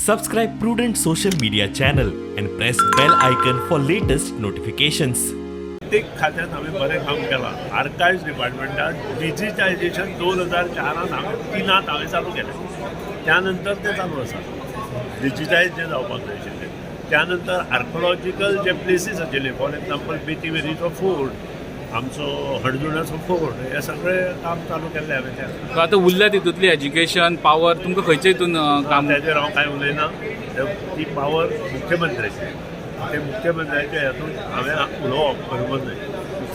Subscribe Prudent social media channel and press bell icon for latest notifications. प्रत्येक खात्यात हांवें बरें काम केलां. आर्कायव्स डिपार्टमेंटात डिजिटायजेशन 2004त हांवें, 3त हांवें चालू केलें. त्या नंतर तें चालू आसा, डिजिटायज जें जावपाक जाय आशिल्लें. त्या नंतर आर्कोलॉजिकल जे प्लेसीस आशिल्ले, फॉर एग्जाम्पल बेती वेरीचो फोर्ट, आमचो हणजुणाचो फोर्ट, हे सगळें काम चालू केल्लें हांवें त्या. आतां उरल्या तितूंतली एज्युकेशन पावर तुमकां खंयचे हितून काम? त्याचेर हांव कांय उलयना. ती पावर मुख्यमंत्र्याची. ते मुख्यमंत्र्याच्या हातून हांवें उलोवप बरोबर न्हय.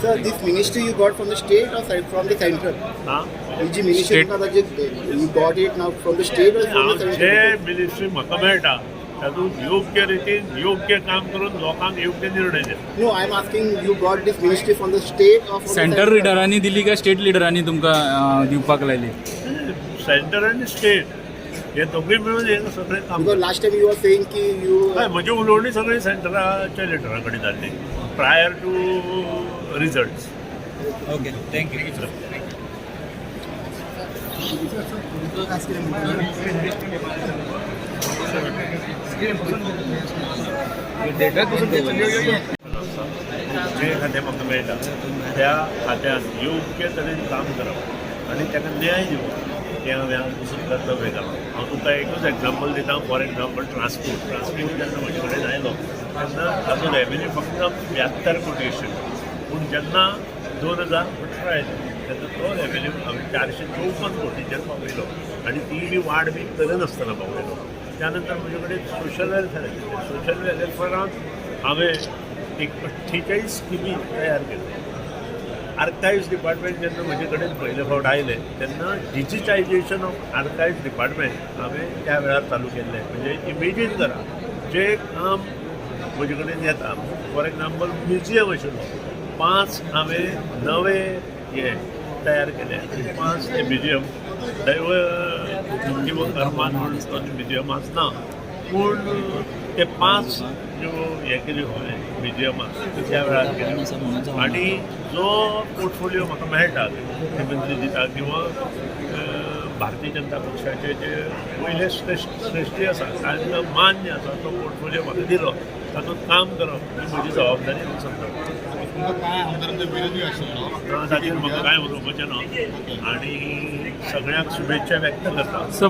Sir, this ministry you got from the state or from the central? हां. ही जी ministry State. तुमकां आतां you got it now from the state or from हांव the J central? Ministry म्हाका मेळटा तातूंत योग्य रितीन योग्य काम करून लोकांक योग्य निर्णय दिता. No, I am asking, you got this ministry from the state or from the centre लिडरांनी दिली काय स्टेट लिडरांनी तुमकां दिवपाक लायली? सेंटर आनी स्टेट हे दोगूय मिळून हे सगळें काम. Because last time you are saying की you हय, म्हजी उलोवणी सगळी सेंटराच्या लिडरा कडेन जाल्ली prior to results. Okay, thank you. जे खातें म्हाका मेळटा त्या खात्यान योग्य तरेन काम करप आनी ताका न्याय दिवप हें हांवें आज पसून कर्तव्य केलां. हांव तुमकां एकूच एग्जाम्पल दिता. For example, transport. ट्रान्सपोर्ट जेन्ना म्हजे कडेन आयलो तेन्ना ताजो रेवेन्यू फक्त 72 कोटी आशिल्लो, पूण जेन्ना 2018 आयलें तेन्ना तो रेवेन्यू हांवें 454 कोटीचेर पावयलो आनी ती बी वाड बी करनासतना पावयलो. त्या नंतर म्हजे कडेन सोशल वेलफेअर आशिल्लें. सोशल वेलफेअरांत हांवें एक 48 स्किमी तयार केल्यो. आर्कायव्स डिपार्टमेंट जेन्ना म्हजे कडेन पयले फावट आयलें तेन्ना डिजिटायजेशन ऑफ आर्कायव्स डिपार्टमेंट हांवें त्या वेळार चालू केल्लें. म्हणजे इमेजीन करा, जें काम म्हजे कडेन येता, फॉर एग्जाम्पल म्युझियम आशिल्लो, पांच हांवें नवे हे तयार केले आनी पांच ते म्युझियम, दैव किंवा कर्मान म्हणून तो म्युझियम आसना, पूण ते पांच ज्यो हे केल्यो हांवें म्युझियमां त्या वेळार केल्यो. आनी जो पोर्टफोलियो म्हाका मेळटा, मुख्यमंत्री दिता किंवा भारतीय जनता पक्षाचे जे वयले श्रेश्ठ श्रेश्ठी आसा, तांकां मान्य आसा तो पोर्टफोलियो म्हाका दिलो, तातूंत काम करप ही म्हजी जबाबदारी हांव समजता. तुमकां कांय आमदारांचो विरोधूय आशिल्लो. ताचेर म्हाका कांय उलोवपाचें ना आनी सगळ्यांक शुभेच्छा व्यक्त करता. सर.